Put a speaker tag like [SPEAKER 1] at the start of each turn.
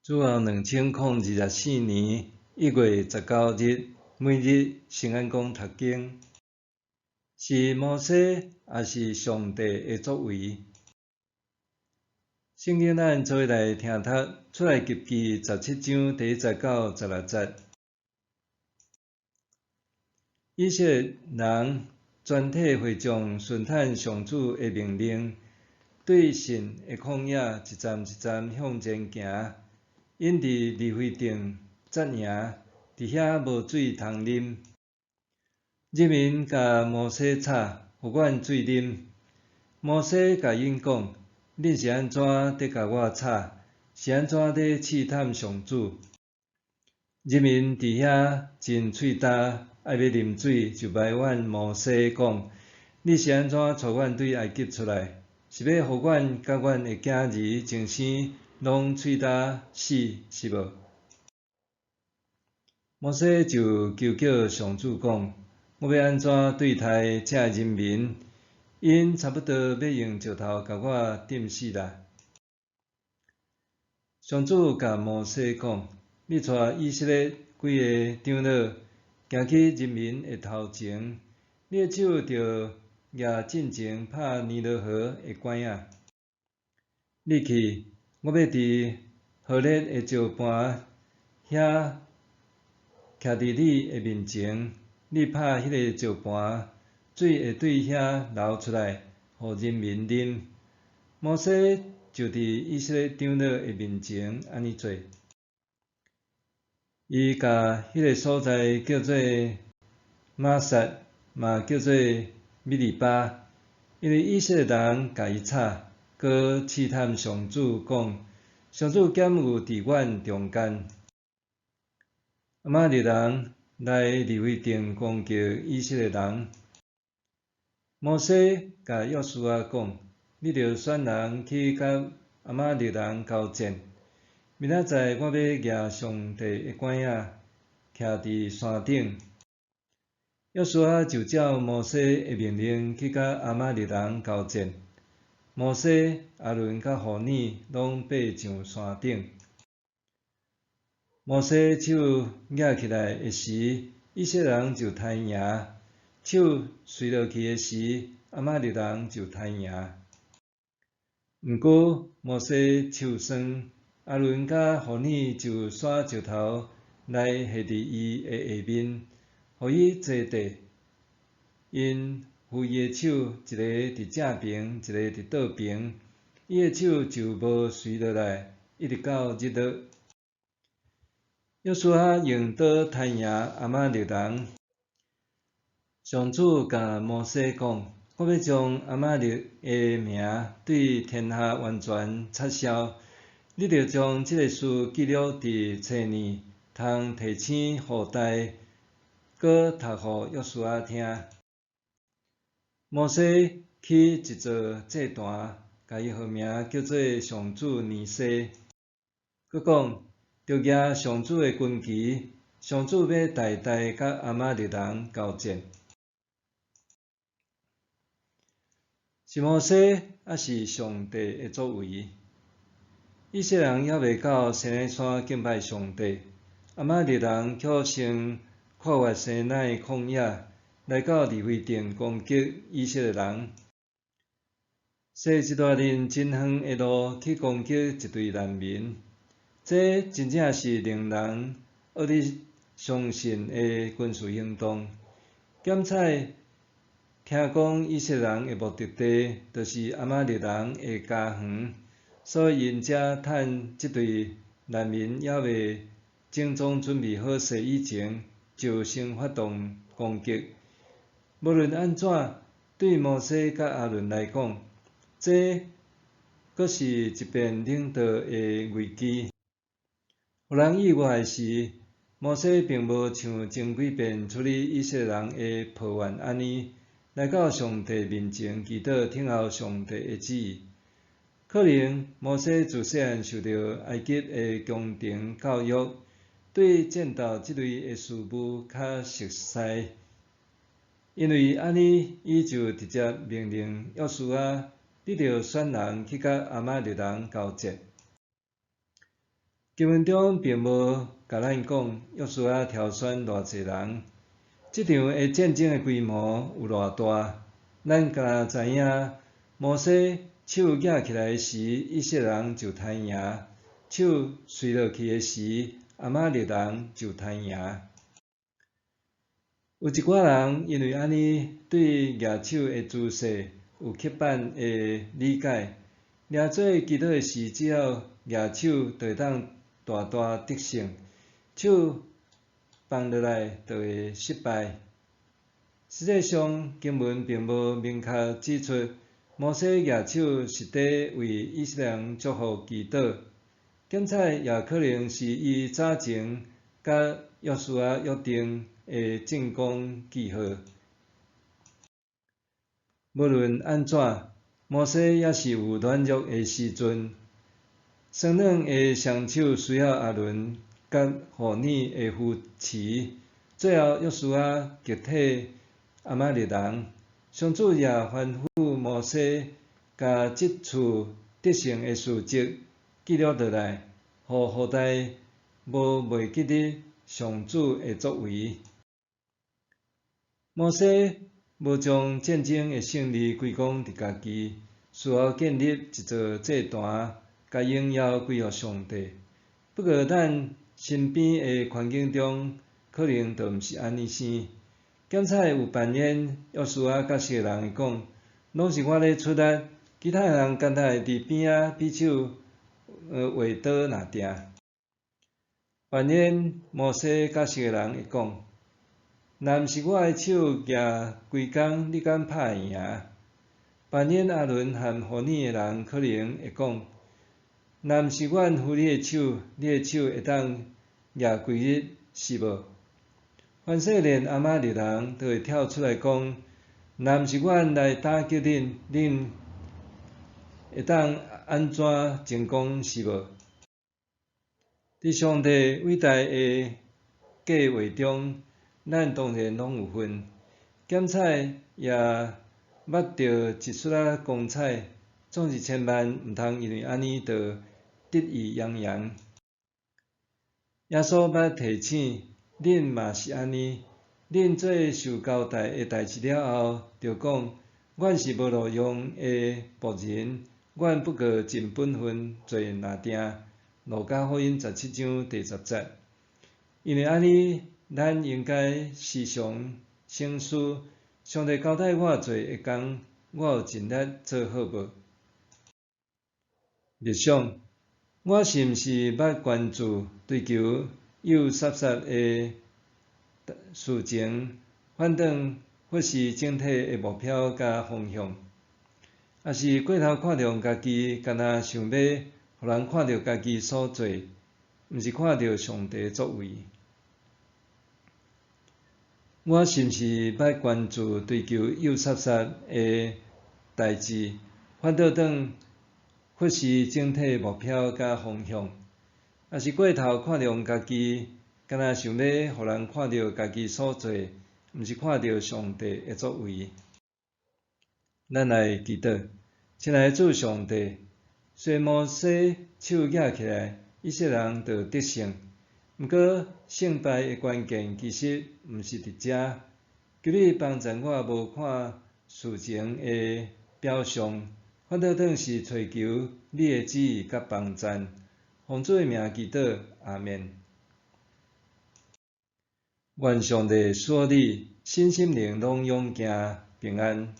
[SPEAKER 1] 主後2024年1月19日，每日聖安講讀經，是摩西抑是上帝的作為？聖經咱做伙來聽讀出埃及記17章第1節到16節。以色列人全體會眾順趁上主的命令，對汛的曠野一站一站向前行。𪜶佇利非定紮營，佇遐無水通啉。人民共摩西吵，予阮水啉。摩西共𪜶講：恁是按怎佇共我吵？是按怎佇試探上主？人民佇遐真喙焦，愛欲啉水，就埋怨摩西講：你是按怎帶阮對埃及出來？是欲予阮佮阮的囝兒終生攏喙焦死，是無？摩西就求叫上主講：我欲按怎對待這人民？𪜶差不多欲用石頭共我釘死啦！上主共摩西講：你帶以色列幾个長老，行去人民的頭前，你的手著舉進前拍尼羅河的拐仔。你去，我欲佇何烈的石磐遐徛佇你的面前，你拍彼个石磐，水會對遐流出來，予人民啉。摩西就佇以色列長老的面前按呢做。伊共彼个所在叫做瑪撒，嘛叫做米利巴，因為以色列人共伊吵，閣試探上主講：上主敢有佇阮中間？亞瑪力人來利非定攻擊以色列人。摩西共約書亞講：你著選人去佮亞瑪力人交戰。明仔載我欲舉上帝的拐仔，徛佇山頂。約書亞就照摩西的命令去佮亞瑪力人交戰。摩西、亞倫佮戶珥攏爬上山頂。摩西手舉起來的時，以色列人就刣贏；手垂落去的時，亞瑪力人就刣贏。毋過摩西手酸，亞倫佮戶珥就徙石頭來下佇伊的下面，予伊坐地。𪜶扶伊的手，一个佇正爿，一个佇倒爿，伊的手就無垂落來，一直到日落。約書亞用刀刣贏亞瑪力人。上主共摩西講：我欲將亞瑪力的名對天下完全擦消。你著將這个事記錄佇冊內，通提醒後代，閣讀予約書亞聽。摩西起一座祭壇，共伊號名叫做上主尼西。閣講，著舉上主的軍旗，上主欲代代佮亞瑪力人交戰。是摩西，抑是上帝的作為？以色列人猶未到西奈山敬拜上帝，亞瑪力人卻先跨越西奈曠野，來到利非定攻擊以色列人。踅一大輪真遠的路去攻擊一隊難民，這真正是令人惡得相信的軍事行動。檢採聽講以色列人的目的地就是亞瑪力人的家園，所以𪜶才趁這隊難民猶未整裝準備好勢以前，就先發動攻擊。無論按怎，對摩西佮亞倫來講，這閣是一遍領導的危機。予人意外的是，摩西並無像前幾遍處理以色列人的抱怨按呢，來到上帝面前祈禱，等候上帝的旨意。可能摩西自細漢受著埃及的宮廷教育，對戰鬥這類的事務較熟似。因為按呢，伊就直接命令約書亞，你著選人去佮亞瑪力人交戰。經文中並無共咱講約書亞挑選偌濟人，這場的戰爭的規模有偌大？咱敢若知影，摩西手舉起來時，以色列人就刣贏；手垂落去的時，亞瑪力人就刣贏。有一寡人因為按呢對舉手的姿勢有刻板的理解，掠做祈禱的時，只要舉手就會當大大得勝，手放落來就會失敗。實際上，經文並無明確指出，摩西舉手是佇為以色列人祝福祈禱，檢採也可能是伊早前佮約書亞約定的進攻記號。無論按怎，摩西也是有軟弱的時陣。酸軟的雙手需要亞倫佮戶珥的扶持。最後，約書亞擊退亞瑪力人，上主也吩咐摩西，共這次得勝的事蹟記錄落來，予後代無袂記得上主的作為。摩西無將戰爭的勝利歸功佇家己，事後建立一座祭壇，共榮耀歸予上帝。不過，咱身邊的環境中，可能就毋是按呢生。檢採有扮演約書亞角色的人會講，攏是我咧出力，其他人干焦會佇邊仔比手畫刀爾定。扮演摩西角色的人會講，若毋是我的手舉規工，你敢拍會贏？扮演亞倫和戶珥的人可能會講，若毋是阮扶你的手，你的手會當舉規日是無？凡勢連亞瑪力人都會跳出來講，若毋是阮來打擊恁，恁會當按怎成功是無？佇上帝偉大的計劃中，咱當然攏有份。檢採也捌著一絲仔光彩，總是千萬毋通因為按呢就得意洋洋。耶穌捌提醒，恁嘛是按呢，恁做受交代的代誌了後，就講：阮是無路用的僕人，阮不過盡本分做爾定。路加福音17章第10節。因為按呢，咱應該時常省思，上帝交代我做的工，我有盡力做好無？默想，我是毋是捌關注追求幼澀澀的事情，反轉忽視整體的目標佮方向？抑是過頭看重家己，干焦想欲予人看著家己所做，毋是看著上帝作為？我是毋是捌關注追求幼澀澀的代誌，反倒轉忽視整體目標佮方向？抑是過頭看重家己，干焦想欲予人看著家己所做，毋是看著上帝的作為？咱來祈禱，親愛的主上帝，雖然摩西手舉起來，以色列人就得勝。毋過勝敗的關鍵其實毋是佇遮。求你幫助我無看事情的表象，反倒轉是揣求你的旨意佮幫贊。奉主的名祈禱，阿們。願上帝賜予你身心靈攏勇健平安。